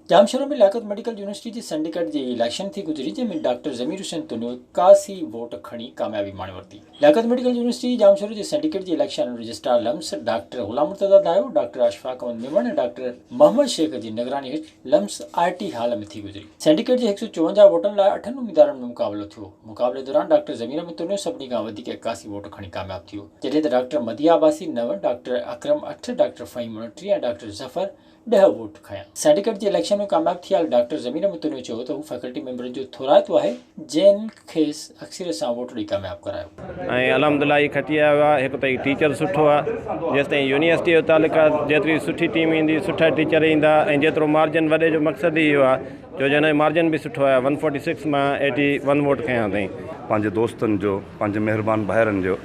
ڄامشورو ۾ لياقت medical university جي syndicate جي election ٿي گذري جنهن ۾ ڊاڪٽر ضمير حسين تنيو 81 ووٽ کڻي ڪاميابي ماڻي ورتي. لياقت ميڊيڪل يونيورسٽي ڄامشورو جي سنڊيڪيٽ جي election registrar LUMHS doctor Ghulam Murtaza Dayo, doctor Ashfaq Ahmed Memon ۽ doctor Muhammad Shaikh جي نگراني هيٺ لمس آء ٽي هال ۾ ٿي گذري. سنڊيڪيٽ جي 154 ووٽن لاء اٺن اميدوارن ۾ مقابلو ٿيو. مقابلي دوران ڊاڪٽر ضمير احمد تنيو سڀني کان وڌيڪ 81 ووٽ کڻي ڪامياب ٿيو جڏهن ته ڊاڪٽر مديحه عباسي نو، ڊاڪٽر اڪرم اٺ، ڊاڪٽر فهيم 29 ۽ ڊاڪٽر ظفر ڏهه ووٽ کنيا. سينڊيڪيٽ جي اليڪشن ۾ ڪامياب ٿيل ڊاڪٽر ضمير احمد تنيو چيو ته هو فيڪلٽي ميمبرن جو ٿورائتو آهي جن کيس اڪثريت سان ووٽ ڏئي ڪامياب ڪرايو. ۽ الحمدلله هي کٽي آيو آهي هڪ ته هي ٽيچر سٺو آهي جيستائين يونيورسٽي جو تعلق آهي جيتري سٺي ٽيم ايندي سٺا ٽيچر ايندا ۽ جيترو مارجن وڏي جو مقصد ئي اهو آهي جو جنهن جو مارجن به سٺو آهي ون فورٽي سڪس مان ايٽي ون ووٽ کنيا اٿائين. پنهنجي دوستن جو پنهنجي مهربان ڀائرن جو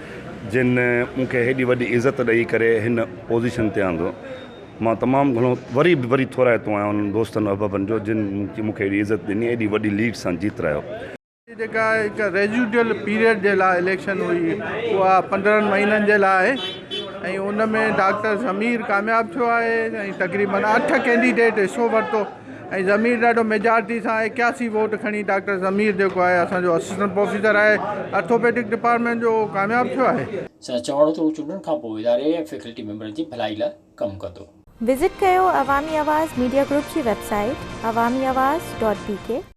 جن مون کي هيڏي وڏي عزت ڏئي ڪري هن پوزيشن تي آندو مان تمام گهڻو وري به وري ٿورائتو آهيان انهن دوستن احبابن جو جن مون کي ايڏي عزت ڏني ايڏي وڏي ليڊ سان جيترايو. هي جيڪا هڪ ريزيڊيول پيريڊ جي لاء اليڪشن هئي اها 15 مهينن جي لاء آهي ۽ ان ۾ ڊاڪٽر ضمير ڪامياب ٿيو آهي ۽ تقريبن اٺ ڪينڊيڊيٽ حصو ورتو ۽ ضمير ڏاڍو ميجارٽي سان 81 ووٽ کڻي ڊاڪٽر ضمير جيڪو آهي اسان جو اسسٽنٽ پروفيسر آهي ارٿوپيڊڪ ڊپارٽمينٽ جو اهو ڪامياب ٿيو آهي. سندس چوڻ هو ته هو چونڊن کانپوء اداري ۽ فيڪلٽي ميمبرن جي ڀلائي لاء ڪم ڪندو. وزٽ ڪيو عوامي آواز ميڊيا گروپ جي website Awami Awaz dot B K.